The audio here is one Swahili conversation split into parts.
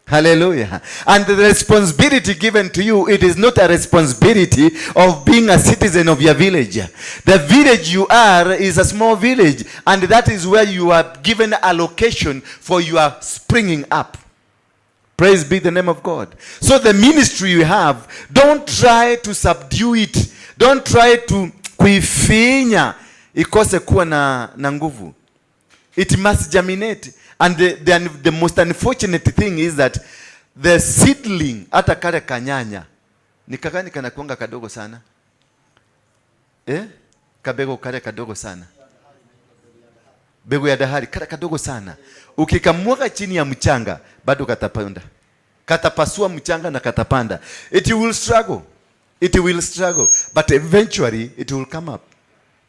Hallelujah. And the responsibility given to you, it is not a responsibility of being a citizen of your village. The village you are is a small village, and that is where you are given allocation for your springing up. Praise be the name of God. So the ministry you have, don't try to subdue it. Don't try to kuifinya ikose kuwa na nguvu. It must germinate. And the most unfortunate thing is that the seedling, hata kale kanyanya, ni kagani kanakuanga kadogo sana? Eh? Kabego kale kadogo sana. Mbegu ya dahari, kale kadogo sana. Ukikamwaga chini ya mchanga, bado katapanda. Katapasua mchanga na katapanda. It will struggle. It will struggle. But eventually, it will come up.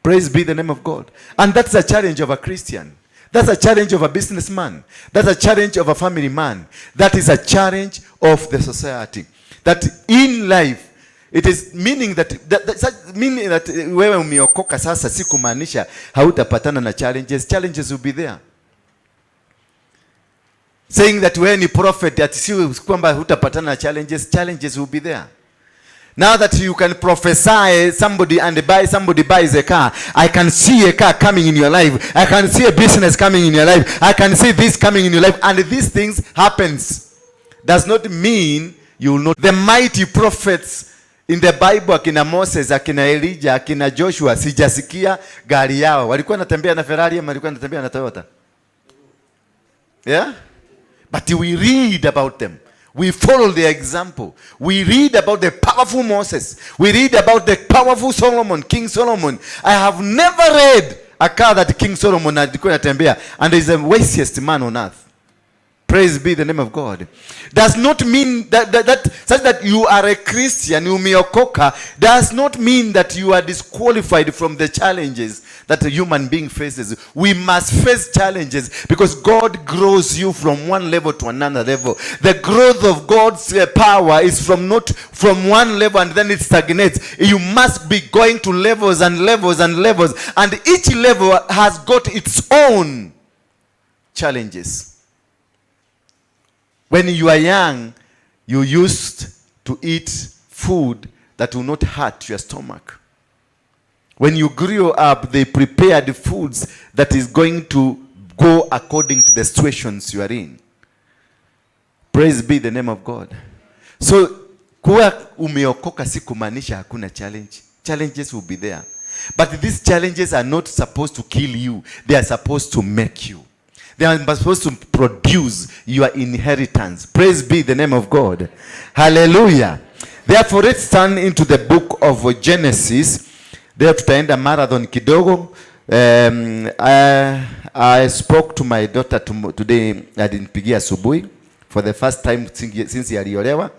Praise be the name of God. And that's a challenge of a Christian. That's a challenge of a businessman. That's a challenge of a family man. That is a challenge of the society. That in life, it is meaning that meaning that wewe umeokoka sasa, si kumaanisha hautapatana na challenges. Challenges will be there. Saying that wewe ni prophet, that si kwamba hutapatana na challenges. Challenges will be there. Now that you can prophesy somebody and buy somebody buys a car, I can see a car coming in your life. I can see a business coming in your life. I can see this coming in your life. And these things happens. Does not mean you will not. The mighty prophets in the Bible, akina Moses, akina Elijah, akina Joshua, sijasikia gari yao. Walikuwa wanatembea na Ferrari ama walikuwa wanatembea na Toyota? Yeah? But we read about them. We follow their example. We read about the powerful Moses. We read about the powerful Solomon, King Solomon. I have never read a car that King Solomon alikuwa anatembea, and is the wisest man on earth. Praise be the name of God. Does not mean that such that you are a Christian, umeokoka, does not mean that you are disqualified from the challenges that a human being faces. We must face challenges because God grows you from one level to another level. The growth of God's power is from not from one level and then it stagnates. You must be going to levels and levels and levels, and each level has got its own challenges. When you are young, you used to eat food that will not hurt your stomach. When you grew up, they prepared foods that is going to go according to the situations you are in. Praise be the name of God. So kuwa umeokoka si kumaanisha hakuna challenge. Challenges will be there. But these challenges are not supposed to kill you. They are supposed to make you. They are supposed to produce your inheritance. Praise be the name of God. Hallelujah. Therefore, let's turn into the book of Genesis. There tutaenda marathon kidogo. I spoke to my daughter today, alinipigia asubuhi for the first time since aliolewa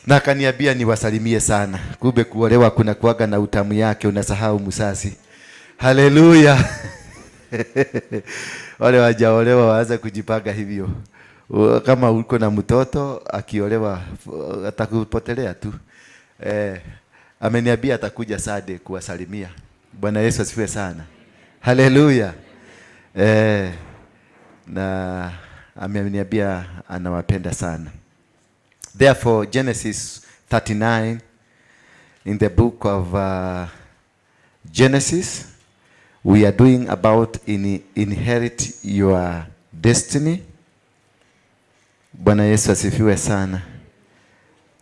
na akaniambia niwasalimie sana. Kumbe kuolewa kuna kuaga na utamu yake, unasahau mzazi. Haleluya. Wale wajaolewa waanze kujipanga hivyo. Kama uko na mtoto akiolewa atakupotelea tu. Eh, ameniambia atakuja Sunday kuwasalimia. Bwana Yesu asifiwe sana. Haleluya. Eh, na ameniambia anawapenda sana. Therefore, Genesis 39, in the book of Genesis, we are doing about inherit your destiny. Bwana Yesu asifiwe sana.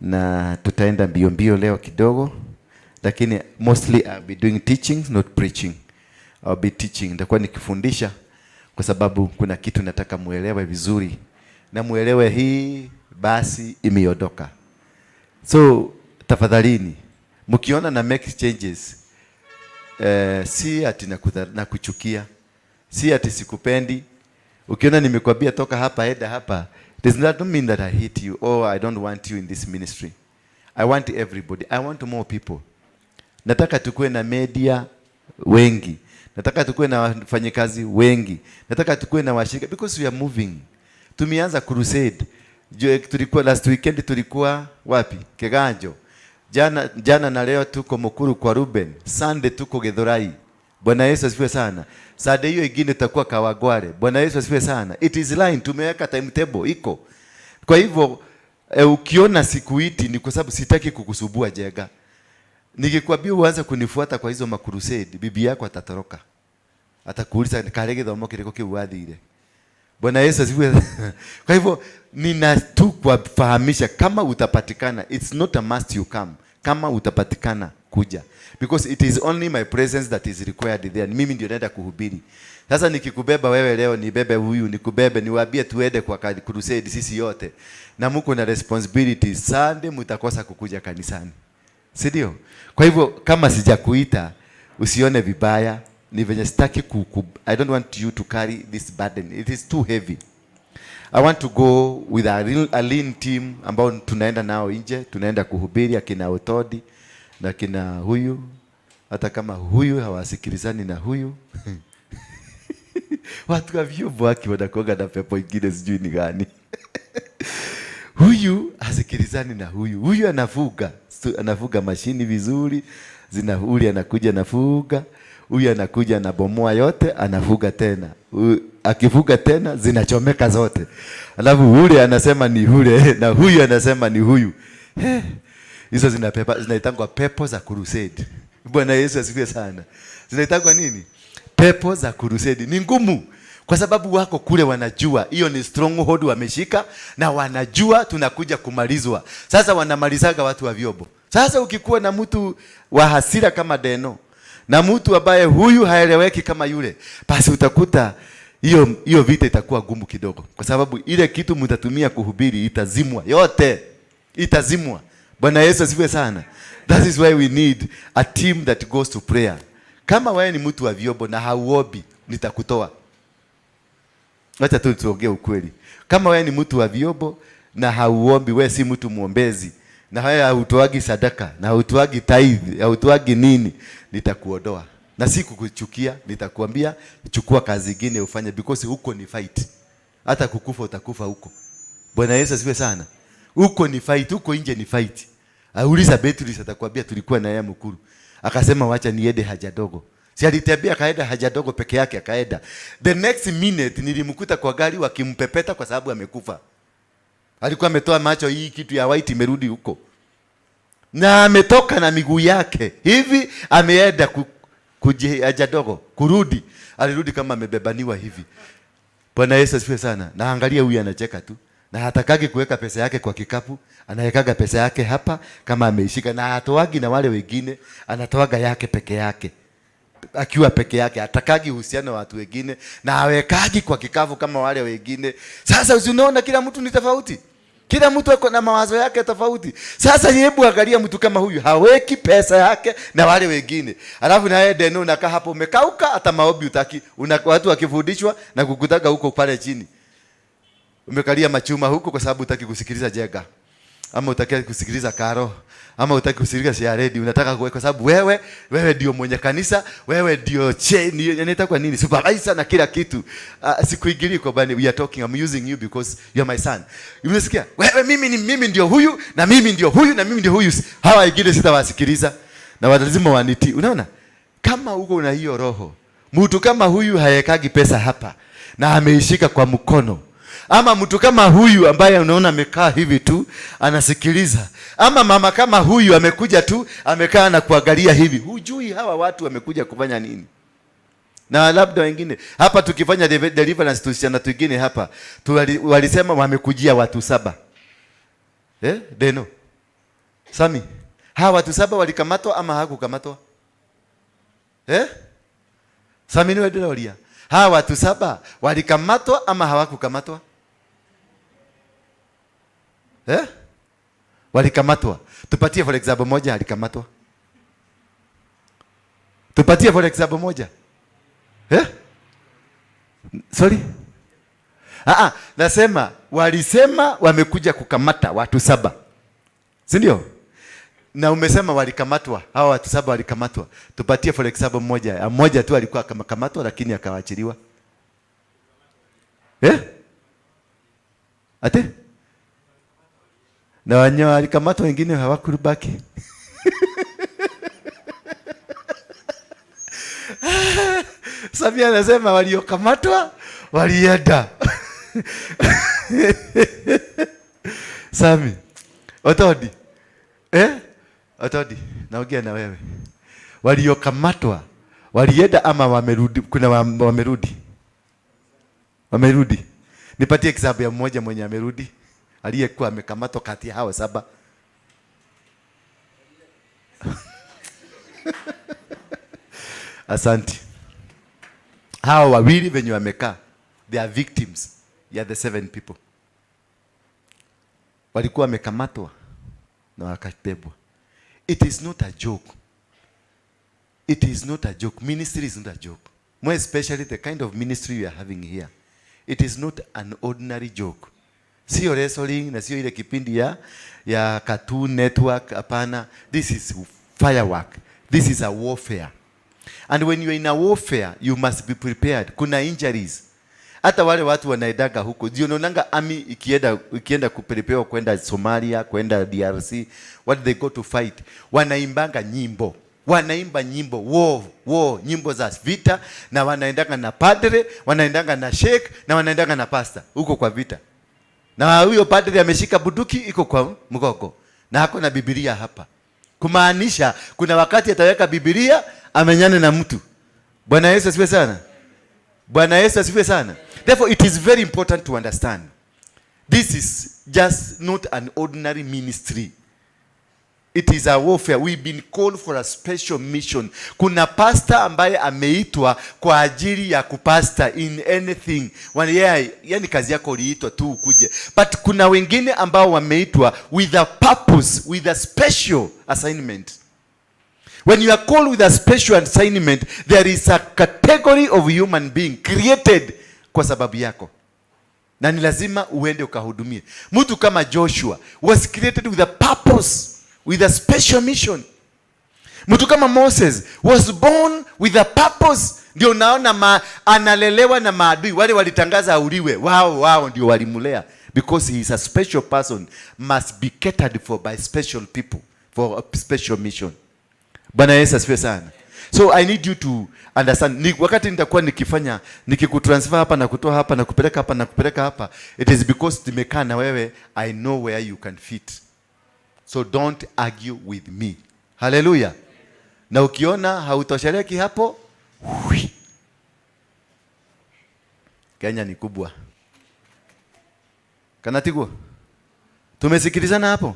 Na tutaenda mbio mbio leo kidogo, lakini mostly I'll be doing teachings, not preaching. I'll be teaching. Nitakuwa nikifundisha kwa sababu kuna kitu nataka muelewe vizuri na muelewe hii basi imeondoka. So tafadhalini, mkiona na make changes, si ati nakuchukia, si ati sikupendi. Ukiona nimekwambia toka hapa enda hapa, it does not mean that I hate you or I don't want you in this ministry. I want everybody. I want more people. Nataka tukue na media wengi. Nataka tukue na wafanyikazi wengi. Nataka tukue na washirika because we are moving. Tumeanza crusade. Tulikuwa last weekend, tulikuwa wapi? Keganjo. Jana jana na leo tuko Mukuru kwa Ruben. Sunday tuko Githurai. Bwana Yesu asifiwe sana. Sunday hiyo ingine tutakuwa Kawangware. Bwana Yesu asifiwe sana. It is line, tumeweka timetable iko. Kwa hivyo ukiona sikuiti ni kwa sababu sitaki kukusumbua Jega. Nikikwambia uanze kunifuata kwa hizo makrusade, bibi yako atatoroka. Atakuuliza kale githomo kiriko kiu wathire. Bwana Yesu asifiwe. Kwa hivyo nina tu kuwafahamisha kama utapatikana, it's not a must you come. Kama utapatikana kuja. Because it is only my presence that is required there. Mimi ndio naenda kuhubiri. Sasa nikikubeba wewe leo, nibebe huyu, nikubebe, niwaambie tuende kwa crusade sisi yote. Na mko na responsibility, Sunday mtakosa kukuja kanisani. Si ndio? Kwa hivyo kama sijakuita usione vibaya, ni venye sitaki I don't want you to carry this burden. It is too heavy. I want to go with a lean team ambao tunaenda nao nje, tunaenda kuhubiri akina Otodi na kina huyu, hata kama huyu hawasikilizani na huyu. Watu wa vyombo waki wanakuanga na pepo ingine sijui ni gani. Huyu hasikilizani na huyu. Huyu anafuga mashini vizuri, zina huyu anakuja anafuga, huyu anakuja anabomoa yote, anafuga tena. Huyu akifuga tena zinachomeka zote. Alafu ule anasema ni ule na huyu anasema ni huyu. Hizo zinaitangwa pepo za crusade. Bwana Yesu asifiwe sana. Zinaitangwa nini? Pepo za crusade. Ni ngumu kwa sababu wako kule wanajua hiyo ni stronghold wameshika, na wanajua tunakuja kumalizwa. Sasa wanamalizaga watu wa vyombo. Sasa ukikuwa na mtu wa hasira kama Deno na mtu ambaye huyu haeleweki kama yule, basi utakuta hiyo vita itakuwa gumu kidogo, kwa sababu ile kitu mtatumia kuhubiri itazimwa yote, itazimwa. Bwana Yesu asifiwe sana. That is why we need a team that goes to prayer. Kama wewe ni mtu wa vyombo na hauombi, nitakutoa. Wacha tu tuongee ukweli. Kama wewe ni mtu wa vyombo na hauombi, wewe si mtu muombezi, na wewe hautoagi sadaka na hautoagi tithe, hautoagi nini, nitakuondoa. Na si kukuchukia, nitakuambia chukua kazi nyingine ufanye, because huko ni fight. Hata kukufa utakufa huko. Bwana Yesu asifiwe sana. Huko ni fight, huko nje ni fight. Auliza Beatrice, atakwambia tulikuwa na yeye Mukuru. Akasema wacha niende haja dogo. Si alitembea akaenda haja dogo peke yake akaenda. The next minute nilimkuta kwa gari wakimpepeta kwa sababu amekufa. Alikuwa ametoa macho, hii kitu ya white imerudi huko. Na ametoka na miguu yake. Hivi ameenda haja dogo, kurudi. Alirudi kama amebebaniwa hivi. Bwana Yesu asifiwe sana. Na angalia huyu anacheka tu. Na hatakagi kuweka pesa yake kwa kikapu, anawekaga pesa yake hapa kama ameishika, na hatoagi na wale wengine, anatoaga yake peke yake. Akiwa peke yake, hatakagi uhusiano wa watu wengine, na hawekagi kwa kikapu kama wale wengine. Sasa unaona kila mtu ni tofauti. Kila mtu ako na mawazo yake tofauti. Sasa hebu angalia mtu kama huyu haweki pesa yake na wale wengine. Alafu na yeye Deno unakaa hapo umekauka, hata maombi hutaki. Una watu wakifundishwa na kukutaka huko pale chini. Umekalia machuma huko kwa sababu hutaki kusikiliza Jega. Ama hutaki kusikiliza Karo, ama hutaki kusikiliza Siaredi, unataka kuweka kwa sababu wewe ndio mwenye kanisa, wewe ndio chain, inaitwa kwa nini? Supervisor na kila kitu. Sikuingilii kwa bani, we are talking, I'm using you because you are my son. Unasikia? Wewe mimi ni mimi ndio huyu na mimi ndio huyu na mimi ndio huyu. Hawa wengine sitawasikiliza. Na lazima wanitii. Unaona? Kama uko na hiyo roho, mtu kama huyu haekagi pesa hapa na ameishika kwa mkono. Ama mtu kama huyu ambaye unaona amekaa hivi tu anasikiliza, ama mama kama huyu amekuja tu amekaa na kuangalia hivi, hujui hawa watu wamekuja kufanya nini. Na labda wengine hapa tukifanya deliverance tusichana twingine hapa walisema wamekujia watu 7. Deno Sami, hawa watu 7 walikamatwa ama hawakukamatwa? Sami ni wewe, hawa watu 7 walikamatwa ama hawakukamatwa? Walikamatwa. Tupatie for example moja alikamatwa. Tupatie for example moja. Sorry? Nasema walisema wamekuja kukamata watu 7. Si ndio? Na umesema walikamatwa. Hawa watu 7 walikamatwa. Tupatie for example moja. Mmoja tu alikuwa akakamatwa lakini akaachiliwa. Ate? Na wenye walikamatwa wengine hawakurubaki. Samia anasema waliokamatwa walienda. Sami. Otodi. Eh? Otodi, naongea na wewe. Waliokamatwa walienda ama wamerudi? Kuna wamerudi. Wamerudi. Nipatie example ya mmoja mwenye amerudi, aliyekuwa amekamatwa kati ya hao 7. Asante. Hao wawili venye wamekaa, they are victims ya the 7 people. Walikuwa wamekamatwa na wakabebwa. It is not a joke. It is not a joke. Ministry is not a joke. More especially the kind of ministry you are having here. It is not an ordinary joke. Sio wrestling na sio ile kipindi ya Cartoon Network, hapana. This is firework. This is a warfare. And when you are in a warfare, you must be prepared. Kuna injuries. Hata wale watu wanaendaga huko. Ndio unaonanga army ikienda kuprepare kwenda Somalia, kwenda DRC, what they go to fight. Wanaimbanga nyimbo. Wanaimba nyimbo, war, war, nyimbo za vita, na wanaendanga na padre, wanaendanga na sheikh, na wanaendanga na pastor huko kwa vita. Na huyo padre ameshika bunduki iko kwa mgongo. Na hako na Biblia hapa. Kumaanisha kuna wakati ataweka Biblia amenyane na mtu. Bwana Yesu asifiwe sana. Bwana Yesu asifiwe sana. Therefore it is very important to understand. This is just not an ordinary ministry. It is a warfare. We've been called for a special mission. Kuna pastor ambaye ameitwa kwa ajili ya kupasta in anything. Yani kazi yako uliitwa tu ukuje. But kuna wengine ambao wameitwa with a purpose, with a special assignment. When you are called with a special assignment, there is a category of human being created kwa sababu yako. Na ni lazima uende ukahudumie. Mtu kama Joshua was created with a purpose, with a special mission. Mtu kama Moses was born with a purpose. Ndio unaona analelewa na maadui. Wale walitangaza auliwe, wao ndio walimulea. Because he is a special person, must be catered for by special people for a special mission. Bwana Yesu asifiwe sana. So I need you to understand. Ni wakati nitakuwa nikifanya, nikikutransfer hapa na kutoa hapa na kupeleka hapa na kupeleka hapa, it is because nimekaa na wewe, I know where you can fit. So don't argue with me. Hallelujah. Na ukiona hautosheleki hapo, hui. Kenya ni kubwa. Kanatigwa. Tumesikilizana hapo?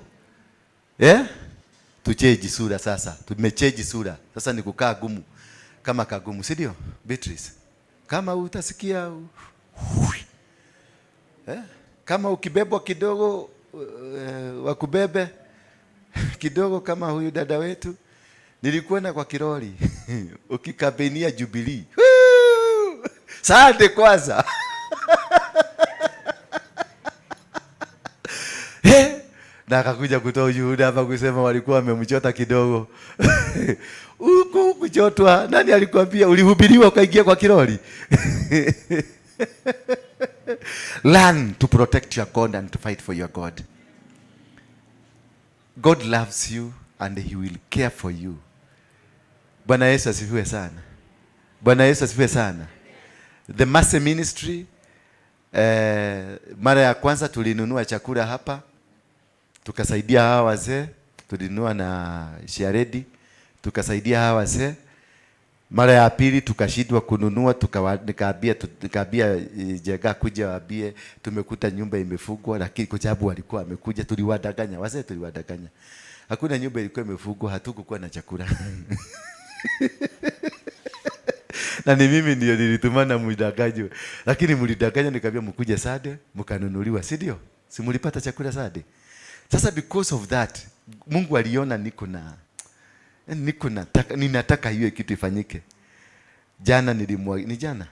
Tucheji sura sasa. Tumecheji sura. Sasa ni kukaa gumu. Kama kagumu, si ndio? Beatrice. Kama utasikia hui. Kama ukibebwa kidogo, wakubebe kidogo kama huyu dada wetu. Nilikuona kwa kiroli ukikabenia Jubilee. Woo! Sante kwanza. Na akakuja kutoa ushuhuda hapa kusema walikuwa wamemchota kidogo. Huku kuchotwa, nani alikwambia ulihubiriwa ukaingia kwa kiroli? Learn to protect your God and to fight for your God. God loves you and he will care for you. Bwana Yesu asifiwe sana. Bwana Yesu asifiwe sana. The Mercy Ministry, mara ya kwanza tulinunua chakula hapa, tukasaidia hawa wazee, tulinunua na Sharedi, tukasaidia hawa wazee. Mara ya pili tukashindwa kununua, nikaambia Jega kuja waambie tumekuta nyumba imefungwa, lakini kwa sababu walikuwa wamekuja, tuliwadanganya wazee, tuliwadanganya. Hakuna nyumba ilikuwa imefungwa, hatukukuwa na chakula. Na ni mimi ndio nilitumana mdanganywe. Lakini mlidanganya, nikaambia mkuje Sade, mkanunuliwa, si ndio? Si mlipata chakula Sade? Sasa because of that, Mungu aliona ninataka hiyo kitu ifanyike. Jana nilimwagiwa, ni jana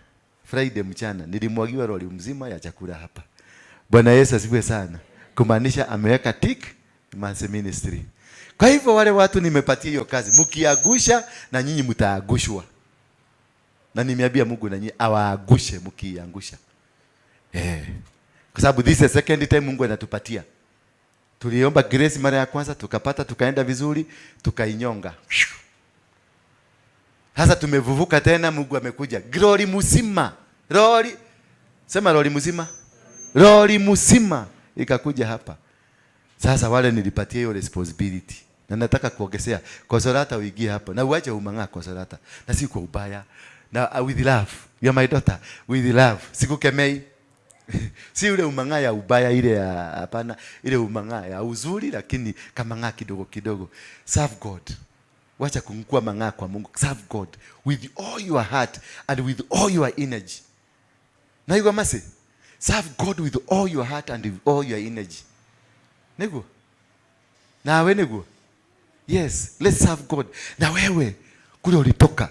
Friday mchana nilimwagiwa lori mzima ya chakula hapa. Bwana Yesu asifiwe sana. Kumaanisha ameweka tick Mercy Ministry. Kwa hivyo wale watu nimepatia hiyo kazi, mkiagusha na nyinyi mtaagushwa. Na nimeambia Mungu na nyinyi awaagushe mkiangusha. Kwa sababu this is the second time Mungu anatupatia. Tuliomba grace mara ya kwanza tukapata, tukaenda vizuri, tukainyonga. Sasa tumevuvuka tena, Mungu amekuja. Glory mzima. Lori. Sema lori mzima. Lori mzima ikakuja hapa. Sasa wale nilipatia hiyo responsibility. Na nataka kuongezea Kosolata uingie hapo. Na uache umang'aa, Kosolata. Na si kwa ubaya. Na with love. You are my daughter. With love. Sikukemei. Si ule umang'aa ya ubaya ile ya hapana, ile umang'aa ya uzuri, lakini kamang'aa kidogo kidogo. Serve God. Wacha kukua mang'aa kwa Mungu. Serve God with all your heart and with all your energy. Na yuko mase. Serve God with all your heart and with all your energy. Niguo? Nawe niguo? Yes, let's serve God. Na wewe kule ulitoka.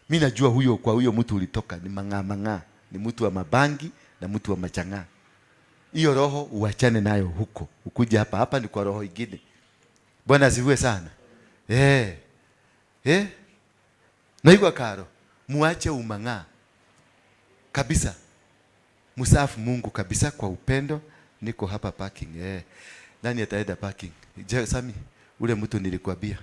Mimi najua huyo, kwa huyo mtu ulitoka ni mang'aa mang'aa, ni mtu wa mabangi na mtu wa machang'aa. Hiyo roho uachane nayo huko. Ukuje hapa, hapa ni kwa roho ingine. Bwana asifiwe sana. Naigua karo. Muache umang'aa. Kabisa. Mserve Mungu kabisa kwa upendo. Niko hapa parking. Nani ataenda parking? Je, Sami, ule mtu nilikwambia.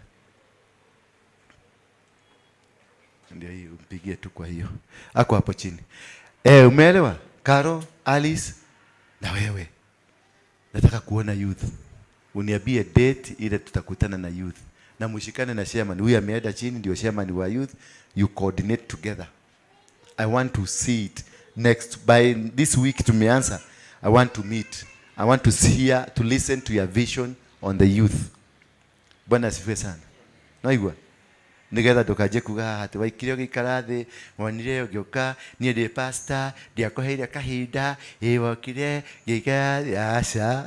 Ndio hii, umpigie tu kwa hiyo. Ako hapo chini. Umeelewa? Karo, Alice na wewe. Nataka kuona youth. Uniambie date ile tutakutana na youth. Na mushikane na chairman. Huyu ameenda chini ndio chairman wa youth. You coordinate together. I want to see it next by this week tumeanza. I want to meet. I want to hear, to listen to your vision on the youth. Bwana asifiwe sana. Naigua? Nigetha ndukaje kuga ati waikire ugikara thi, wonire ugiuka, nie ndi pastor, ndiakuheire kahinda, ĩ wokire ngĩikara, aca.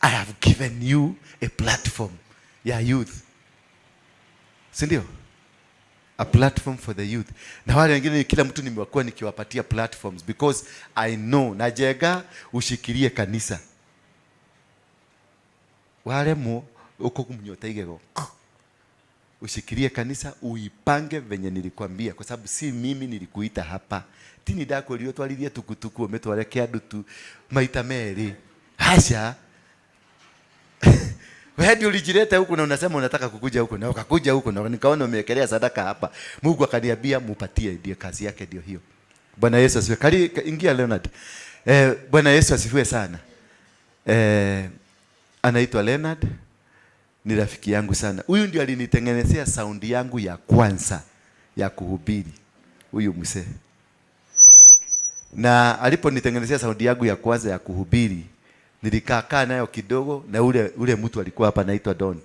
I have given you a platform ya youth. Si ndio? A platform for the youth. Na wale wengine kila mtu nimekuwa nikiwapatia platforms because I know najenga ushikilie kanisa. Wale mu uko kumnyota igego. Ushikilie kanisa, uipange venye nilikwambia, kwa sababu si mimi nilikuita hapa. Tini ndakwĩrire ũtwarithie tukutuku ũmĩtware Kĩandutu maita merĩ. Hasha. Wewe ndio ulijileta huku na unasema unataka kukuja huku na ukakuja huku na nikaona umewekelea sadaka hapa. Mungu akaniambia mupatie, ndio kazi yake ndio hiyo. Bwana Yesu asifiwe. Kari, ingia Leonard. Bwana Yesu asifiwe sana. Anaitwa Leonard. Ni rafiki yangu sana. Huyu ndio alinitengenezea sound yangu ya kwanza ya kuhubiri. Huyu mzee. Na aliponitengenezea sound yangu ya kwanza ya kuhubiri, nilikaa kaa nayo kidogo na ule mtu alikuwa hapa anaitwa Don.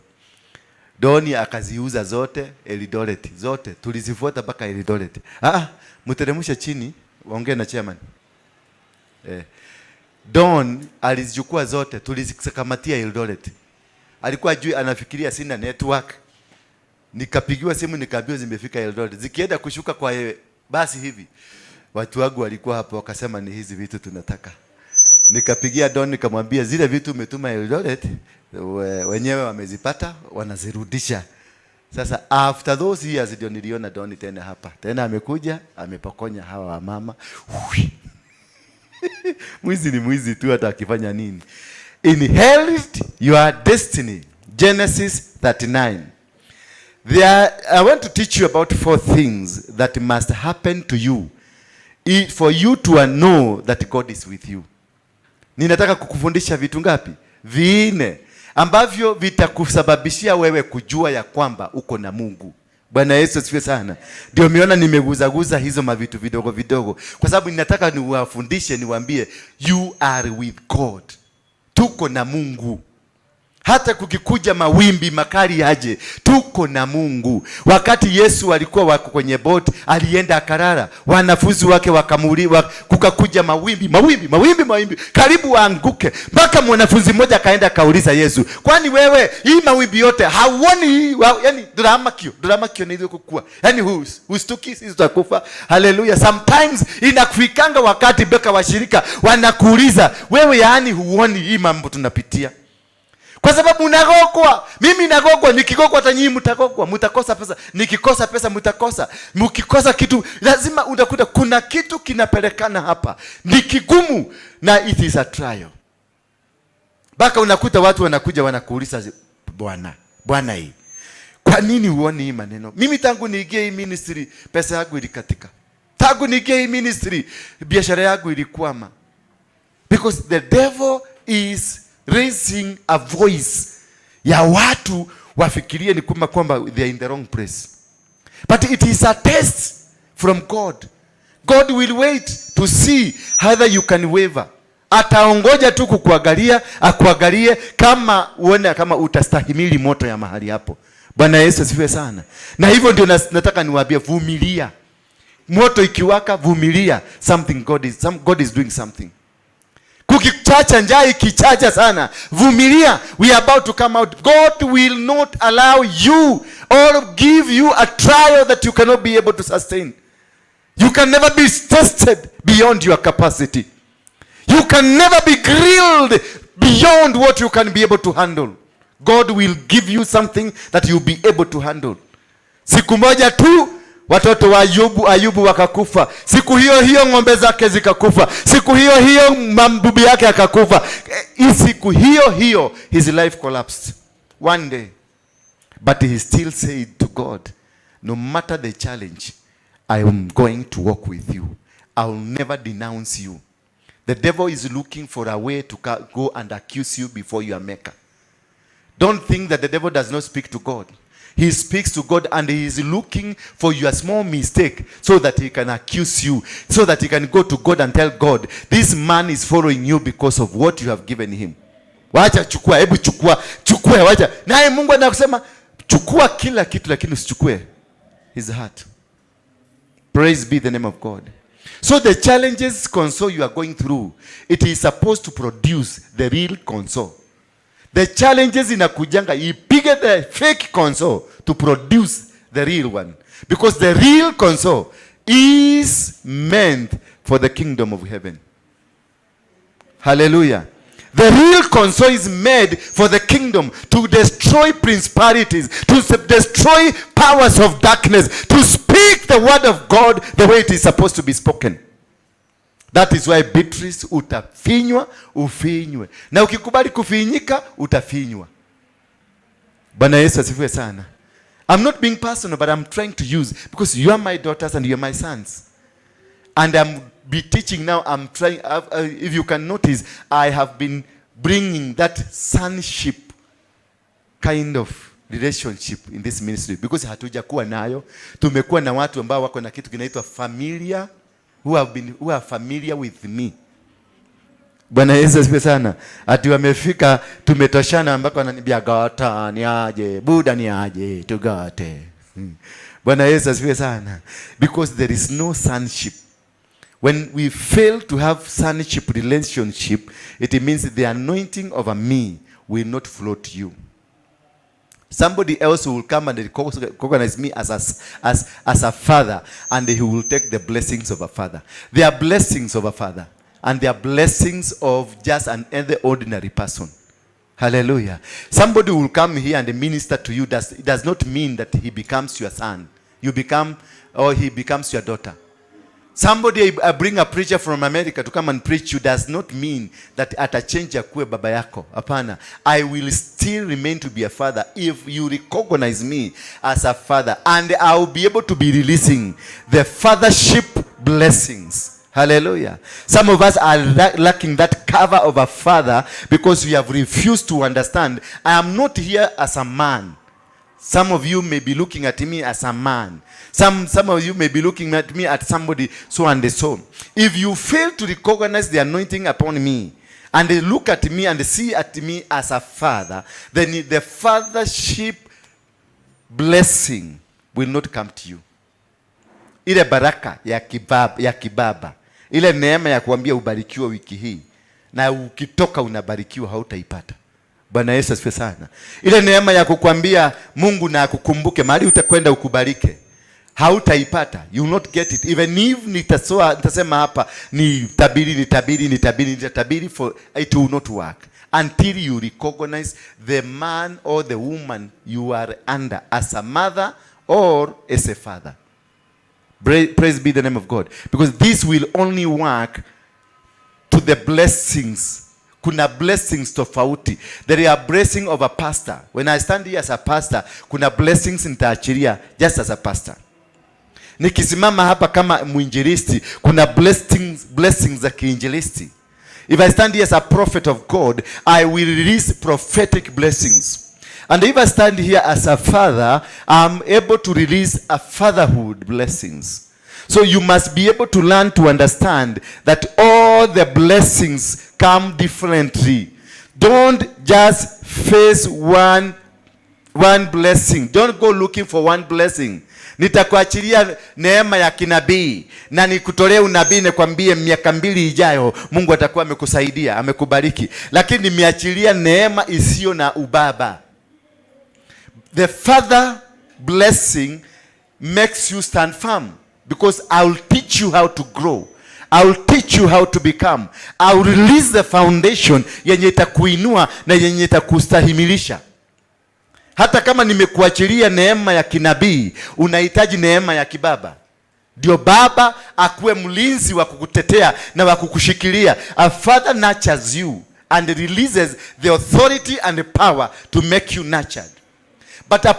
Don akaziuza zote Eldoret, zote tulizifuata mpaka Eldoret. Mteremshe chini, waongee na chairman. Don alizichukua zote, tulizikamatia Eldoret. Alikuwa juu anafikiria sina network. Nikapigiwa simu nikaambiwa zimefika Eldoret. Zikienda kushuka kwa basi hivi. Watu wangu walikuwa hapo wakasema ni hizi vitu tunataka. Nikapigia Don nikamwambia zile vitu umetuma Eldoret wenyewe wamezipata wanazirudisha. Sasa after those years ndio niliona Don tena hapa. Tena amekuja amepokonya hawa wamama. Mwizi ni mwizi tu hata akifanya nini. Inherit your destiny. Genesis 39. I want to teach you about 4 things that must happen to you for you to know that God is with you. Ninataka kukufundisha vitu ngapi? 4 ambavyo vitakusababishia wewe kujua ya kwamba uko na Mungu. Bwana Yesu asifiwe sana. Ndio umeona nimeguzaguza hizo mavitu vidogo vidogo, kwa sababu ninataka niwafundishe, niwaambie you are with God. Tuko na Mungu. Hata kukikuja mawimbi makali aje, tuko na Mungu. Wakati Yesu alikuwa wako kwenye boat, alienda akalala. Wanafunzi wake wakamuuliza, kukakuja mawimbi, mawimbi, mawimbi, mawimbi, karibu waanguke. Mpaka mwanafunzi mmoja akaenda akauliza Yesu, kwani wewe hii mawimbi yote hauoni? Yani drama kio, drama kio ni ile kukua. Yani hustuki sisi tutakufa. Haleluya. Sometimes inakufikanga wakati beka washirika wanakuuliza, wewe yani huoni hii mambo tunapitia? Kwa sababu unagokwa. Mimi nagokwa, nikigokwa hata nyinyi mtagokwa, mtakosa pesa. Nikikosa pesa mtakosa. Mkikosa kitu lazima utakuta kuna kitu kinapelekana hapa. Ni kigumu na it is a trial. Baka unakuta watu wanakuja wanakuuliza, Bwana, Bwana hii, kwa nini huoni hii maneno? Mimi tangu niingie hii ministry pesa yangu ilikatika. Tangu niingie hii ministry biashara yangu ilikwama. Because the devil is raising a voice ya watu wafikirie ni kwamba they are in the wrong place. But it is a test from God. God will wait to see whether you can waver. Ataongoja tu kukuangalia, akuangalie kama uone kama utastahimili moto ya mahali hapo. Bwana Yesu asifiwe sana. Na hivyo ndio nataka niwaambie, vumilia. Moto ikiwaka, vumilia. Something God is, some, God is doing something. Kukichacha, njaa ikichacha sana, vumilia. We are about to come out. God will not allow you or give you a trial that you cannot be able to sustain. You can never be tested beyond your capacity. You can never be grilled beyond what you can be able to handle. God will give you something that you'll be able to handle. Siku moja tu watoto wa Ayubu wakakufa. Siku hiyo hiyo ng'ombe zake zikakufa. Siku hiyo hiyo bibi yake akakufa. Siku hiyo hiyo his life collapsed. One day. But he still said to God, "No matter the challenge, I am going to walk with you. I will never denounce you." The devil is looking for a way to go and accuse you before your maker. Don't think that the devil does not speak to God. He speaks to God and he is looking for your small mistake so that he can accuse you, so that he can go to God and tell God, "This man is following you because of what you have given him. Wacha chukua, hebu chukua, chukua, wacha." Naye Mungu anakusema, "Chukua kila kitu lakini usichukue his heart." Praise be the name of God. So the challenges console you are going through, it is supposed to produce the real console. The challenges inakujanga ipige the fake console to produce the real one. Because the real console is meant for the kingdom of heaven. Hallelujah. The real console is made for the kingdom, to destroy principalities, to destroy powers of darkness, to speak the word of God the way it is supposed to be spoken. That is why, Beatrice, utafinywa ufinywe, na ukikubali kufinyika utafinywa. Bwana Yesu asifiwe sana. I'm not being personal, but I'm trying to use because you are my daughters and you are my sons. And I'm be teaching now. I'm trying. If you can notice, I have been bringing that sonship kind of relationship in this ministry because hatujakuwa nayo. Tumekuwa na watu ambao wako na kitu kinaitwa familiar, who are familiar with me. Bwana Yesu asifiwe sana. Ati wamefika tumetoshana ambako ananiambia, "Gata ni aje, Buda ni aje, tugate." Bwana Yesu asifiwe sana. Because there is no sonship. When we fail to have sonship relationship, it means the anointing over me will not flow to you. Somebody else will come and recognize me as a father, and he will take the blessings of a father. There are blessings of a father, and there are blessings of just an ordinary person. Hallelujah. Somebody will come here and minister to you. It does not mean that he becomes your son. You become, or he becomes your daughter. Somebody bring a preacher from America to come and preach you does not mean that atachange akuwe baba yako. Hapana. I will still remain to be a father if you recognize me as a father, and I will be able to be releasing the fathership blessings. Hallelujah. Some of us are lacking that cover of a father because we have refused to understand. I am not here as a man. Some of you may be looking at me as a man. Some of you may be looking at me at somebody so and so. If you fail to recognize the anointing upon me and they look at me and see at me as a father, then the fathership blessing will not come to you. Ile baraka ya kibaba, ile neema ya kuambia ubarikiwe wiki hii, na ukitoka unabarikiwa, hautaipata. Bwana Yesu asifiwe sana. Ile neema ya kukwambia Mungu na akukumbuke mahali utakwenda ukubalike, hautaipata. You will not get it. Even if nitasema hapa ni tabiri, ni tabiri, ni tabiri, nitatabiri for it will not work until you recognize the man or the woman you are under as a mother or as a father. Praise be the name of God. Because this will only work to the blessings. Kuna blessings tofauti. There are blessing of a pastor. When I stand here as a pastor, kuna blessings nitaachilia just as a pastor. Nikisimama hapa kama mwinjilisti, kuna blessings za kiinjilisti. If I stand here as a prophet of God, I will release prophetic blessings. And if I stand here as a father, I'm able to release a fatherhood blessings. So you must be able to learn to understand that all the blessings come differently. Don't just face one blessing. Don't go looking for one blessing. Nitakuachilia neema ya kinabii na nikutolee unabii, nikwambie miaka 2 ijayo Mungu atakuwa amekusaidia, amekubariki, lakini nimeachilia neema isiyo na ubaba. The father blessing makes you stand firm because I will teach you how to grow. I will teach you how to become. I will release the foundation yenye itakuinua na yenye itakustahimilisha. Hata kama nimekuachilia neema ya kinabii, unahitaji neema ya kibaba. Ndio baba akuwe mlinzi wa kukutetea na wa kukushikilia. A father nurtures you and releases the authority and the power to make you nurtured. But a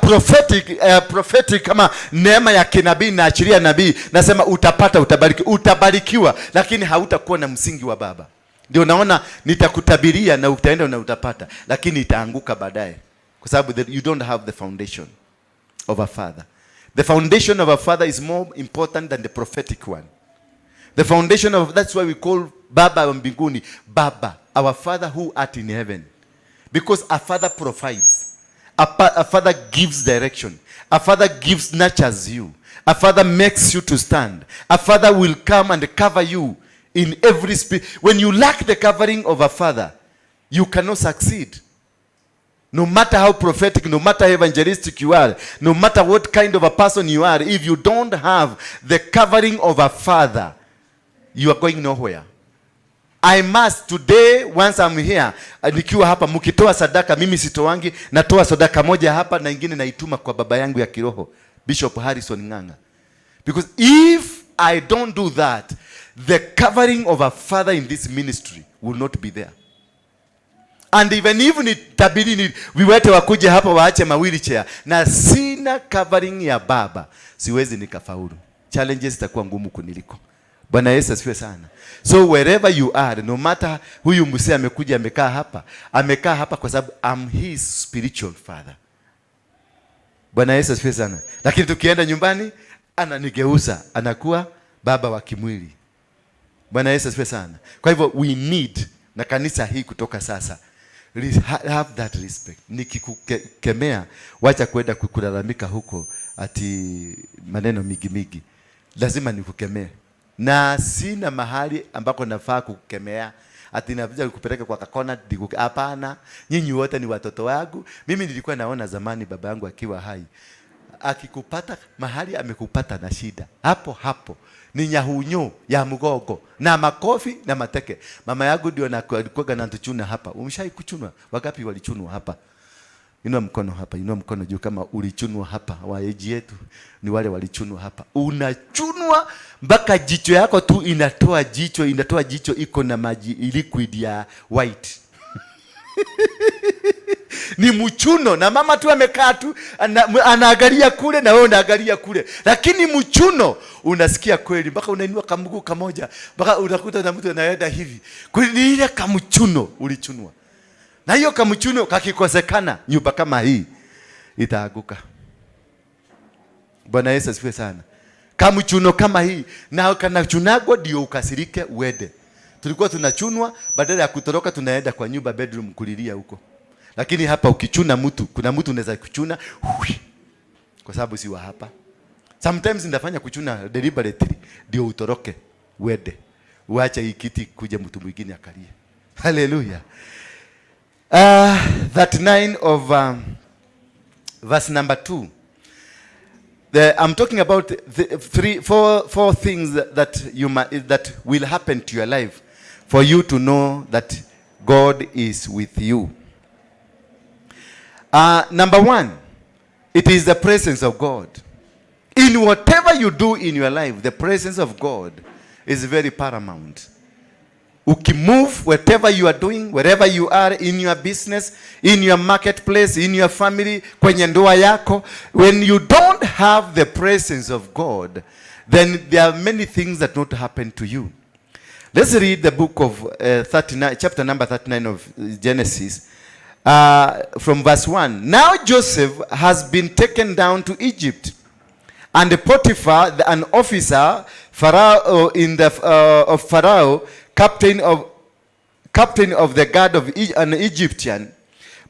prophetic kama neema ya kinabii naachilia nabii, nasema utapata, utabariki, utabarikiwa, lakini hautakuwa na msingi wa baba. Ndio naona nitakutabiria na utaenda na utapata, lakini itaanguka baadaye, kwa sababu you don't have the foundation of a father. The foundation of a father is more important than the prophetic one. The foundation of that's why we call Baba wa mbinguni Baba, our Father who art in heaven. Because a father provides. A father gives direction. A father gives nurtures you. A father makes you to stand. A father will come and cover you in every spirit. When you lack the covering of a father, you cannot succeed. No matter how prophetic, no matter how evangelistic you are, no matter what kind of a person you are, if you don't have the covering of a father, you are going nowhere. I must today, once I'm here, nikiwa hapa mkitoa sadaka, mimi sitoangi, natoa sadaka moja hapa na ingine naituma kwa baba yangu ya kiroho, Bishop Harrison Ng'ang'a. Because if I don't do that, the covering of a father in this ministry will not be there. And even if nitabidi ni viwete wakuje hapa waache mawheelchair na sina covering ya baba, siwezi nikafaulu. Challenges zitakuwa ngumu kuniliko. Bwana Yesu asifiwe sana. So wherever you are, no matter huyu mzee amekuja amekaa hapa kwa sababu I'm his spiritual father. Bwana Yesu asifiwe sana. Lakini tukienda nyumbani ananigeuza, anakuwa baba wa kimwili. Bwana Yesu asifiwe sana. Kwa hivyo we need na kanisa hii kutoka sasa have that respect. Nikikukemea wacha kwenda kulalamika huko ati maneno migi migi, lazima nikukemee, na sina mahali ambako nafaa kukukemea ati nakuja kupeleka kwa kakona. Hapana, nyinyi wote ni watoto wangu. Mimi nilikuwa naona zamani baba yangu akiwa hai akikupata mahali amekupata na shida, hapo hapo ni nyahunyo ya mgongo na makofi na mateke. Mama yangu ndio alikuwa anatuchuna hapa. Umeshai kuchunwa? Wangapi walichunwa hapa? Inua mkono hapa, inua mkono juu kama ulichunwa hapa. Wa age yetu ni wale walichunwa hapa. Unachunwa mpaka jicho yako tu inatoa jicho iko na maji, liquid ya white, ni mchuno, na mama tu amekaa tu anaangalia kule na wewe unaangalia kule, lakini mchuno unasikia kweli mpaka unainua kamguu kamoja mpaka unakuta na mtu anaenda hivi. Kweli ni ile kamchuno ulichunwa, na hiyo kamchuno kakikosekana, nyumba kama hii itaanguka. Bwana Yesu asifiwe sana. Kamchuno kama hii na kanachunagwa ndio ukasirike uende. Tulikuwa tunachunwa, badala ya kutoroka tunaenda kwa nyumba bedroom kulilia huko. Lakini hapa ukichuna mtu, kuna mtu unaweza kuchuna hui, kwa sababu si wa hapa. Sometimes ndafanya kuchuna deliberately ndio utoroke uende. Uache hii kiti kuja mtu mwingine akalie. Hallelujah. 39 of verse number 2. I'm talking about the three, four things that will happen to your life for you to know that God is with you. Number one, it is the presence of God. In whatever you do in your life, the presence of God is very paramount. Ukimove, whatever you are doing, wherever you are, in your business, in your marketplace, in your family, kwenye ndoa yako, when you don't have the presence of God, then there are many things that not happen to you. Let's read the book of 39, chapter number 39 of Genesis, from verse 1. Now Joseph has been taken down to Egypt, and Potiphar, an officer Pharaoh in the of Pharaoh, captain of the guard of an Egyptian,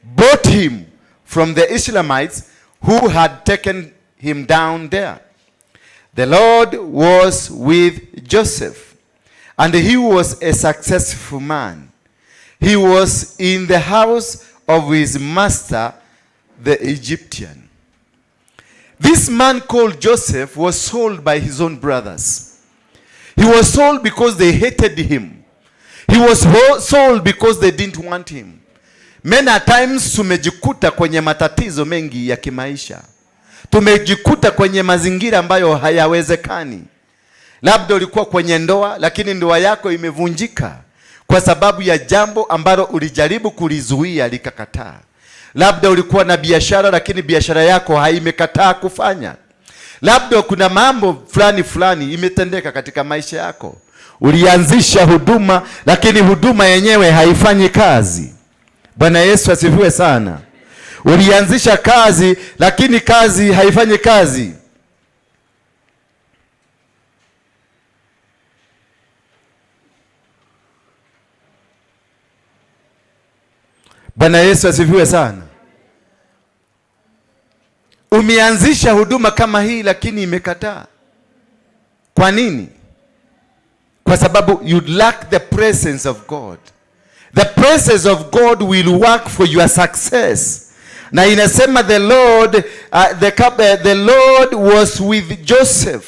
bought him from the Ishmaelites who had taken him down there. The Lord was with Joseph, and he was a successful man. He was in the house of his master, the Egyptian. This man called Joseph was sold by his own brothers. He was sold because they hated him. He was sold because they didn't want him. Many a times tumejikuta kwenye matatizo mengi ya kimaisha. Tumejikuta kwenye mazingira ambayo hayawezekani. Labda ulikuwa kwenye ndoa, lakini ndoa yako imevunjika kwa sababu ya jambo ambalo ulijaribu kulizuia likakataa. Labda ulikuwa na biashara, lakini biashara yako haimekataa kufanya. Labda kuna mambo fulani fulani imetendeka katika maisha yako. Ulianzisha huduma, lakini huduma yenyewe haifanyi kazi. Bwana Yesu asifiwe sana. Ulianzisha kazi, lakini kazi haifanyi kazi. Bwana Yesu asifiwe sana. Umeanzisha huduma kama hii lakini imekataa. Kwa nini? Kwa sababu you lack the presence of God. The presence of God will work for your success. Na inasema the Lord was with Joseph.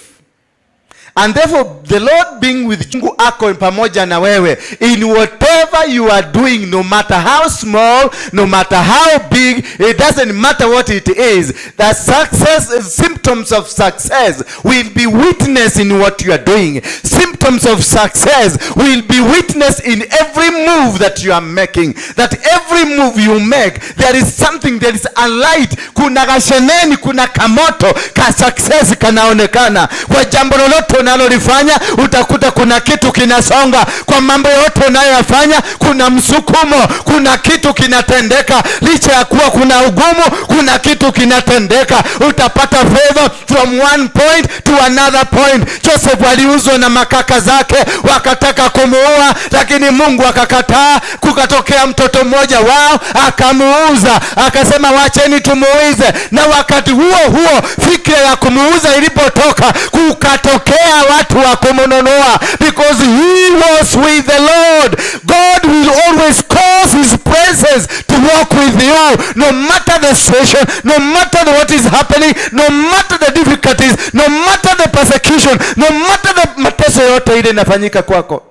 And therefore the Lord being with Mungu ako pamoja na wewe in whatever you are doing, no matter how small, no matter how big, it doesn't matter what it is. The success, symptoms of success will be witnessed in what you are doing. Symptoms of success will be witnessed in every move that you are making. That every move you make, there is something, there is a light. Kuna kasheneni, kuna kamoto ka success kanaonekana. Kwa jambo lolote unalolifanya utakuta kuna kitu kinasonga. Kwa mambo yote unayoyafanya kuna msukumo, kuna kitu kinatendeka. Licha ya kuwa kuna ugumu, kuna kitu kinatendeka. Utapata favor from one point to another point. Joseph aliuzwa na makaka zake, wakataka kumuua, lakini Mungu akakataa. Kukatokea mtoto mmoja wao akamuuza, akasema wacheni tumuuze. Na wakati huo huo fikra ya kumuuza ilipotoka, kukatokea watu wa kumununua, because he was with the Lord. God will always cause his presence to walk with you, no matter the situation, no matter what is happening, no matter the difficulties, no matter the persecution, no matter the mateso yote ile inafanyika kwako,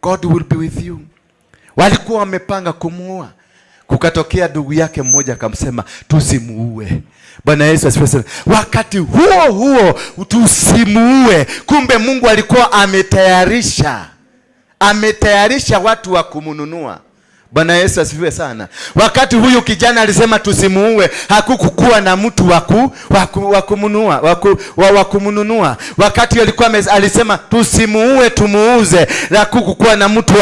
God will be with you. Walikuwa wamepanga kumuua, kukatokea ndugu yake mmoja akamsema tusimuue. Bwana Yesu asifiwe sana. Wakati huo huo tusimuue, kumbe Mungu alikuwa ametayarisha watu wa kumnunua. Bwana Yesu asifiwe sana. Wakati huyu kijana alisema tusimuue, hakukukuwa na mtu wa kumnunua. Wakati alikuwa alisema tusimuue tumuuze, hakukukuwa na mtu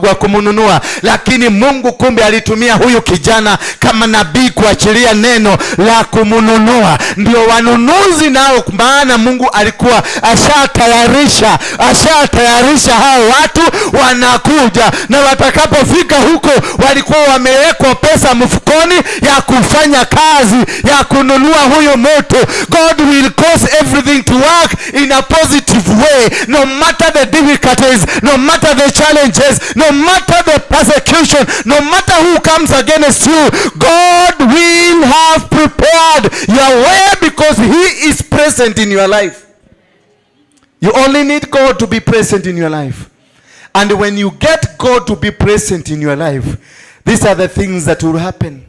wa kumnunua. Lakini Mungu kumbe alitumia huyu kijana kama nabii kuachilia neno la kumnunua. Ndio wanunuzi nao, maana Mungu alikuwa ashatayarisha hao watu wanakuja, na watakapofika huko walikuwa wamewekwa pesa mfukoni ya kufanya kazi ya kununua huyu mtu. God will cause everything to work in a positive way, no matter the difficulties, no matter the challenges, no matter the persecution, no matter who comes against you. God will have prepared your way because he is present in your life. You only need God to be present in your life. And when you get God to be present in your life, these are the things that will happen.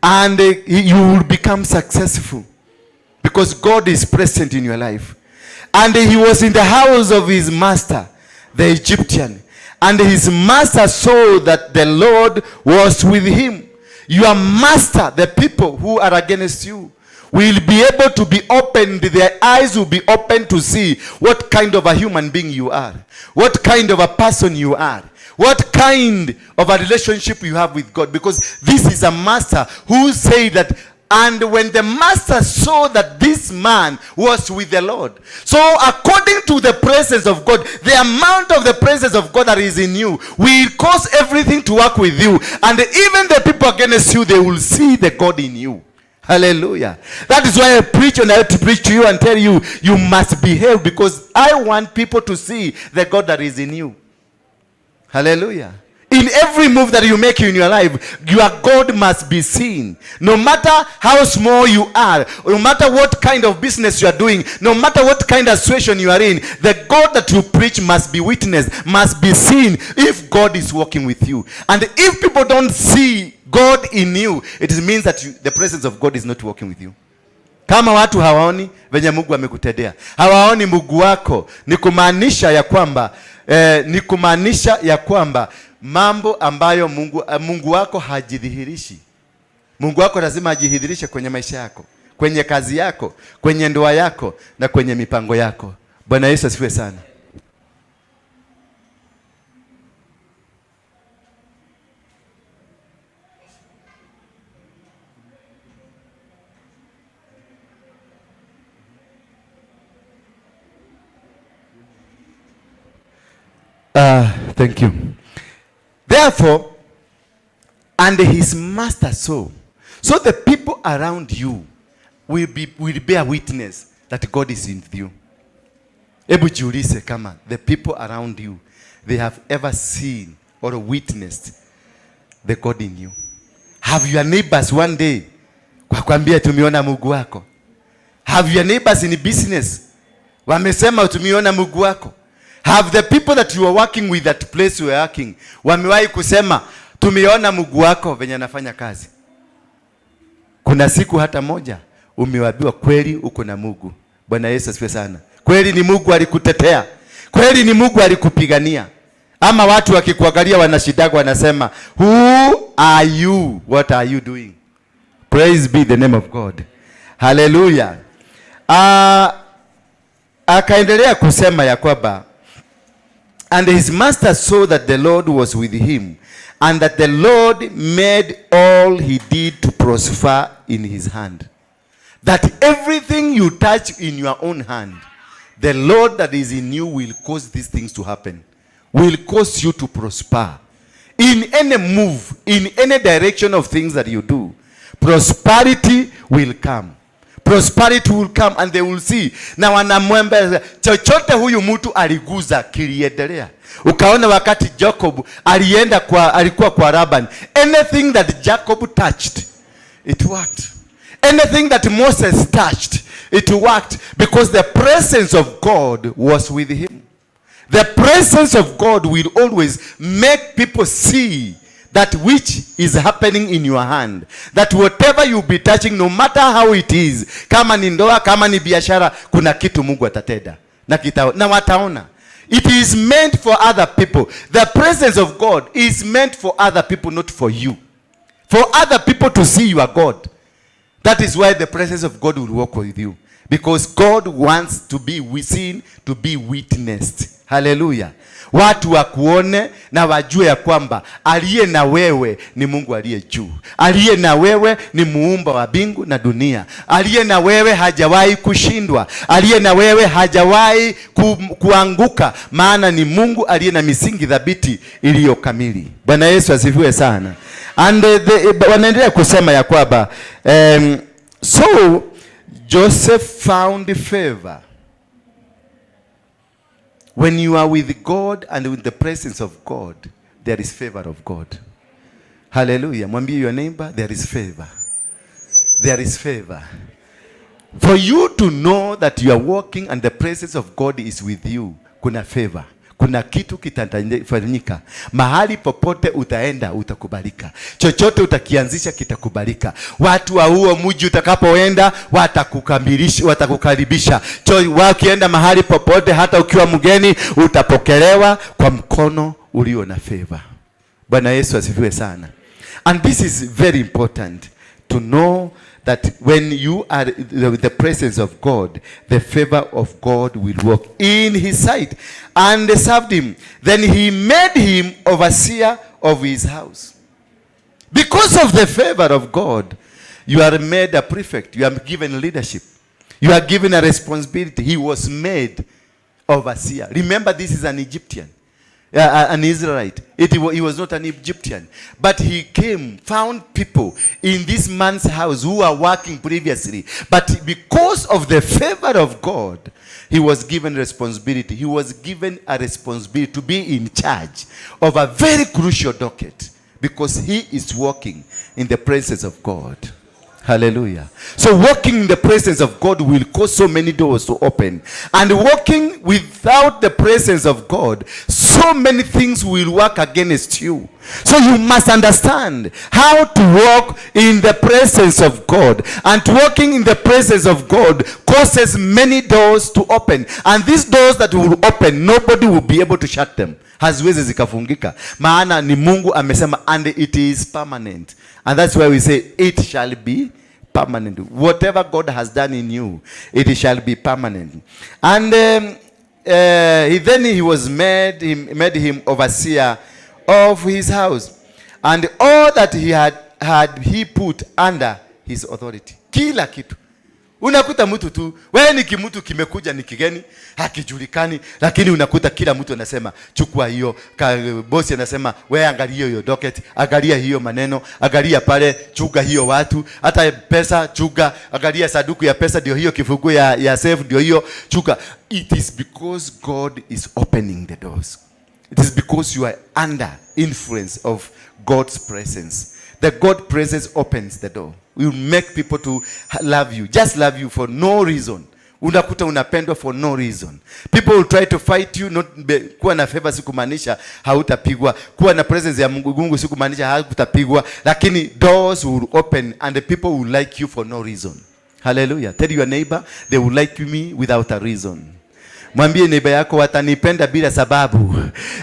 And you will become successful because God is present in your life. And he was in the house of his master, the Egyptian. And his master saw that the Lord was with him. Your master, the people who are against you, will be able to be opened, their eyes will be open to see what kind of a human being you are, what kind of a person you are, what kind of a relationship you have with God. Because this is a master who said that, and when the master saw that this man was with the Lord. So according to the presence of God, the amount of the presence of God that is in you will cause everything to work with you. And even the people against you, they will see the God in you. Hallelujah. That is why I preach, and I have to preach to you and tell you, you must behave, because I want people to see the God that is in you. Hallelujah. In every move that you make in your life, your God must be seen. No matter how small you are, no matter what kind of business you are doing, no matter what kind of situation you are in, the God that you preach must be witnessed, must be seen if God is working with you. And if people don't see God in you, it means that the presence of God is not working with you. Kama watu hawaoni venye Mungu amekutendea, hawaoni Mungu wako, ni kumaanisha ya kwamba mambo ambayo Mungu wako hajidhihirishi. Mungu wako lazima ajidhihirishe kwenye maisha yako, kwenye kazi yako, kwenye ndoa yako na kwenye mipango yako. Bwana Yesu asifiwe sana. Thank you. Therefore, and his master saw. So the people around you will bear witness that God is with you. Hebu jiulize kama the people around you, they have ever seen or witnessed the God in you. Have your neighbors one day wakwambia tumeona Mungu wako? Have your neighbors in business wamesema tumeona Mungu wako? Have the people that you are working with, that place you are working, wamewahi kusema tumeona Mungu wako venye anafanya kazi? Kuna siku hata moja umewaambiwa kweli uko na Mungu? Bwana Yesu asifiwe sana. Kweli ni Mungu alikutetea. Kweli ni Mungu alikupigania. Ama watu wakikuangalia wanashidaga wanasema, who are you? What are you doing? Praise be the name of God. Hallelujah. Akaendelea kusema ya kwamba, and his master saw that the Lord was with him, and that the Lord made all he did to prosper in his hand. That everything you touch in your own hand, the Lord that is in you will cause these things to happen. Will cause you to prosper. In any move, in any direction of things that you do, prosperity will come. Prosperity will come and they will see. Na wanamwambia chochote huyu mtu aliguza kiliendelea. Ukaona wakati Jacob alikuwa kwa Laban, anything that Jacob touched, it worked. Anything that Moses touched, it worked, because the presence of God was with him. The presence of God will always make people see that which is happening in your hand. That whatever you be touching, no matter how it is, kama ni ndoa, kama ni biashara, kuna kitu Mungu atatenda. Na wataona. It is meant for other people. The presence of God is meant for other people, not for you. For other people to see you are God. That is why the presence of God will walk with you. Because God wants to be seen, to be witnessed. Hallelujah. Watu wakuone na wajue ya kwamba aliye na wewe ni Mungu aliye juu. Aliye na wewe ni muumba wa mbingu na dunia. Aliye na wewe hajawahi kushindwa. Aliye na wewe hajawahi kuanguka, maana ni Mungu aliye na misingi thabiti iliyo kamili. Bwana Yesu asifiwe sana. And wanaendelea kusema ya kwamba, so Joseph found favor. When you are with God and with the presence of God, there is favor of God. Hallelujah. Mwambie your neighbor, there is favor. There is favor. For you to know that you are walking and the presence of God is with you, kuna favor. Kuna kitu kitafanyika. Mahali popote utaenda utakubalika. Chochote utakianzisha kitakubalika. Watu wa huo mji utakapoenda watakukaribisha. Wakienda mahali popote, hata ukiwa mgeni utapokelewa kwa mkono ulio na favor. Bwana Yesu asifiwe sana. And this is very important. To know that when you are in the presence of God, the favor of God will work in his sight, and served him. Then he made him overseer of his house. Because of the favor of God, you are made a prefect. You are given leadership. You are given a responsibility. He was made overseer. Remember, this is an Egyptian, an Israelite. He was not an Egyptian. But he came, found people in this man's house who were working previously. But because of the favor of God, he was given responsibility. He was given a responsibility to be in charge of a very crucial docket, because he is walking in the presence of God. Hallelujah. So walking in the presence of God will cause so many doors to open. And walking without the presence of God, so many things will work against you. So you must understand how to walk in the presence of God. And walking in the presence of God causes many doors to open. And these doors that will open, nobody will be able to shut them. Haziwezi zikafungika. Maana ni Mungu amesema, and it is permanent. And that's why we say it shall be permanent. Whatever God has done in you, it shall be permanent. And then he made him overseer of his house. And all that he had, had he put under his authority. Kila kitu. Unakuta mtu tu, wewe ni kimutu kimekuja, ni kigeni, hakijulikani, lakini unakuta kila mtu anasema, "Chukua hiyo." Bosi anasema, "Wewe angalia hiyo docket, angalia hiyo maneno, angalia pale, chunga hiyo watu, hata pesa chunga, angalia sanduku ya pesa ndio hiyo, kifunguo ya safe ndio hiyo, chunga." It is because God is opening the doors. It is because you are under influence of God's presence. The God presence opens the door. Will make people to love you. Just love you for no reason. Unakuta unapendwa for no reason. People will try to fight you. Not be, kuwa na favor si kumaanisha hautapigwa. Kuwa na presence ya Mungu si kumaanisha hautapigwa. Lakini doors will open and the people will like you for no reason. Hallelujah. Tell your neighbor, "They will like me without a reason." Mwambie neighbor yako, "Watanipenda bila sababu.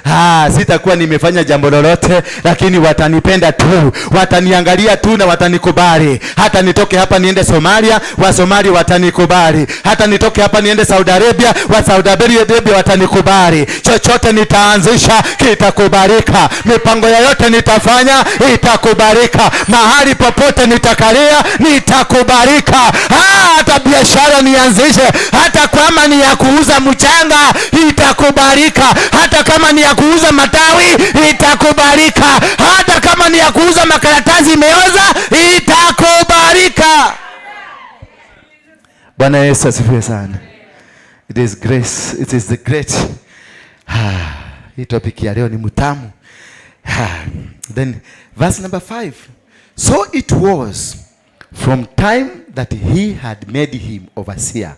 Ah, sitakuwa nimefanya jambo lolote, lakini watanipenda tu, wataniangalia tu na watanikubali. Hata nitoke hapa niende Somalia, wa Somalia watanikubali. Hata nitoke hapa niende Saudi Arabia, wa Saudi Arabia watanikubali. Chochote nitaanzisha kitakubalika. Mipango yoyote nitafanya itakubalika. Mahali popote nitakalia nitakubalika. Ah, hata biashara nianzishe, hata kama ni ya kuuza mchanga, itakubalika. Hata kama ni ya kuuza matawi, itakubalika. Hata kama ni ya kuuza makaratasi imeoza, itakubalika." Bwana Yesu asifiwe sana. It is grace. It is the great. Ah, hii topic ya leo ni mtamu. Ah, then verse number 5. So it was from time that he had made him overseer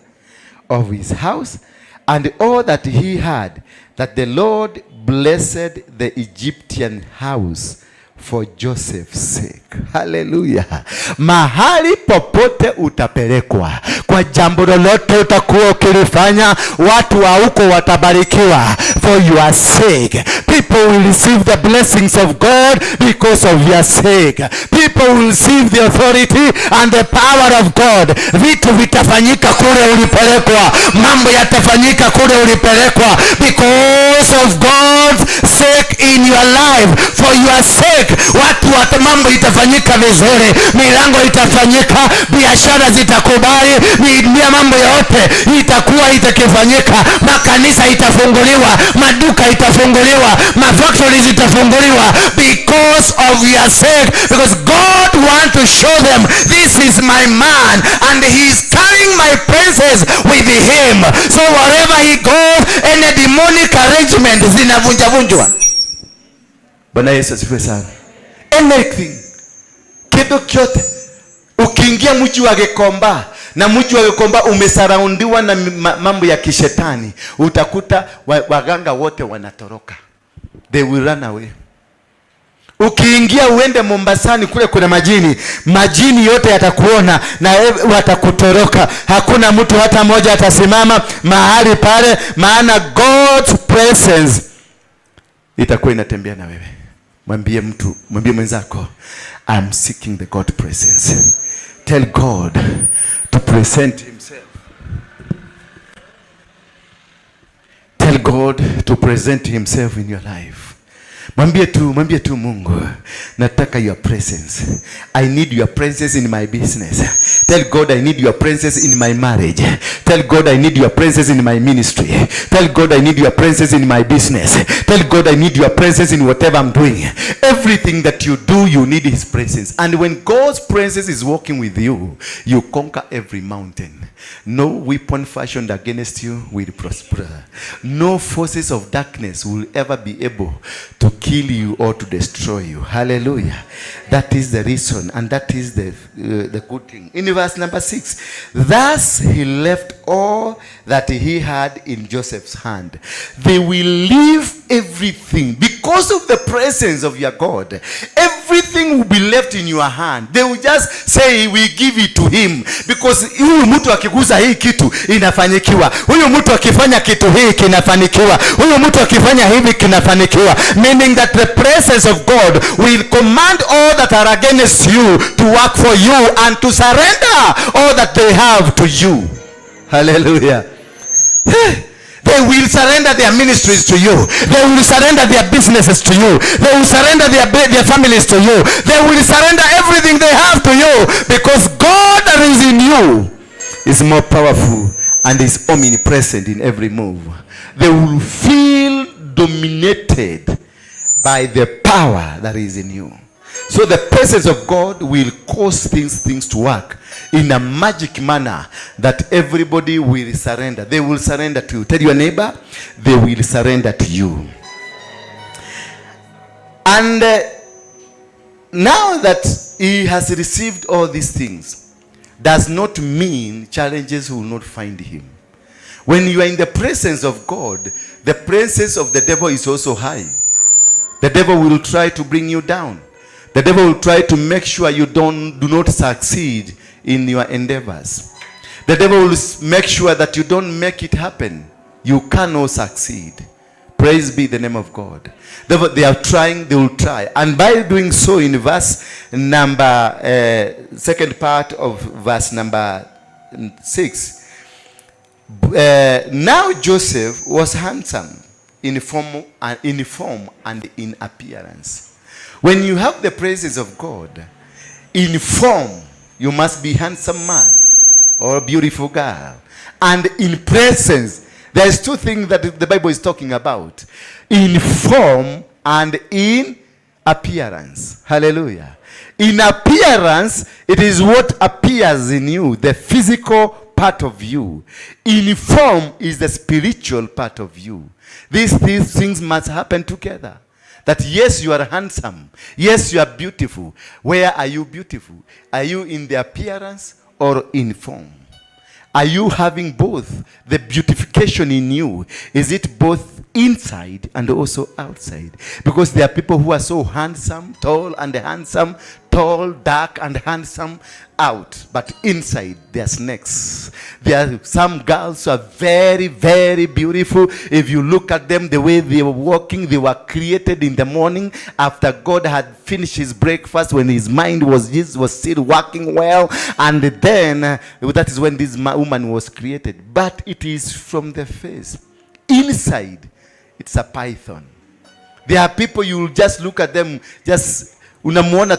of his house and all that he had, that the Lord blessed the Egyptian house for Joseph's sake. Haleluya. Mahali popote utapelekwa, kwa jambo lolote utakuwa ukilifanya, watu wa huko watabarikiwa for your sake. People will receive the blessings of God because of your sake. People will receive the authority and the power of God. Vitu vitafanyika kule ulipelekwa, mambo yatafanyika kule ulipelekwa because of God's sake in your life. For your sake, mambo itafanyika vizuri, milango itafanyika, biashara zitakubali, ni mambo yote itakuwa itakifanyika, makanisa itafunguliwa, maduka itafunguliwa, mafactories itafunguliwa because of your sake, because God want to show them, "This is my man and he is carrying my presence with him." So wherever he goes, any demonic arrangement zinavunjavunjwa. Bwana Yesu asifiwe sana. Anything, kitu kyote, ukiingia mji wa Gikomba na mji wa Gikomba umesurroundiwa na mambo ya kishetani, utakuta waganga wote wanatoroka, they will run away. Ukiingia uende Mombasani kule kuna majini, majini yote yatakuona na watakutoroka. Hakuna mtu hata mmoja atasimama mahali pale, maana God's presence itakuwa inatembea na wewe. Mwambie mtu, mwambie mwenzako, "I'm seeking the God presence." Tell God to present himself. Tell God to present himself in your life. Mwambie tu Mungu, nataka your presence. I need your presence in my business. Tell God, "I need your presence in my marriage." Tell God, "I need your presence in my ministry." Tell God, "I need your presence in my business." Tell God, "I need your presence in whatever I'm doing." Everything that you do, you need his presence. And when God's presence is walking with you, you conquer every mountain. No weapon fashioned against you will prosper. No forces of darkness will ever be able to kill you or to destroy you. Hallelujah. That is the reason, and that is the good thing. In verse number 6, thus he left all that he had in Joseph's hand. They will leave everything because of the presence of your God. Everything will be left in your hand. They will just say, "We give it to him," because huyu mtu akigusa hii kitu inafanyikiwa, huyu mtu akifanya kitu hii kinafanikiwa, huyu mtu akifanya hivi kinafanikiwa. Meaning that the presence of God will command all that are against you to work for you and to surrender all that they have to you. Hallelujah. They will surrender their ministries to you. They will surrender their businesses to you. They will surrender their families to you. They will surrender everything they have to you because God that is in you is more powerful and is omnipresent in every move. They will feel dominated by the power that is in you. So the presence of God will cause things to work in a magic manner that everybody will surrender. They will surrender to you. Tell your neighbor, they will surrender to you. And now that he has received all these things, does not mean challenges will not find him. When you are in the presence of God, the presence of the devil is also high. The devil will try to bring you down. The devil will try to make sure you don't do not succeed in your endeavors. The devil will make sure that you don't make it happen. You cannot succeed. Praise be the name of God. Therefore, they are trying, they will try. And by doing so, in verse number, second part of verse number 6, now Joseph was handsome in form and in appearance. When you have the presence of God, in form, you must be handsome man or beautiful girl. And in presence, there's two things that the Bible is talking about: in form and in appearance. Hallelujah. In appearance, it is what appears in you, the physical part of you. In form is the spiritual part of you. These things must happen together. That yes, you are handsome. Yes, you are beautiful. Where are you beautiful? Are you in the appearance or in form? Are you having both the beautification in you? Is it both inside and also outside? Because there are people who are so handsome, tall and handsome, tall, dark and handsome out, but inside they are snakes. There are some girls who are very, very beautiful. If you look at them, the way they were walking, they were created in the morning after God had finished his breakfast, when his mind was still working well, and then that is when this woman was created. But it is from the face. Inside, it's a python. There are people you will just look at them, just unamuona tu.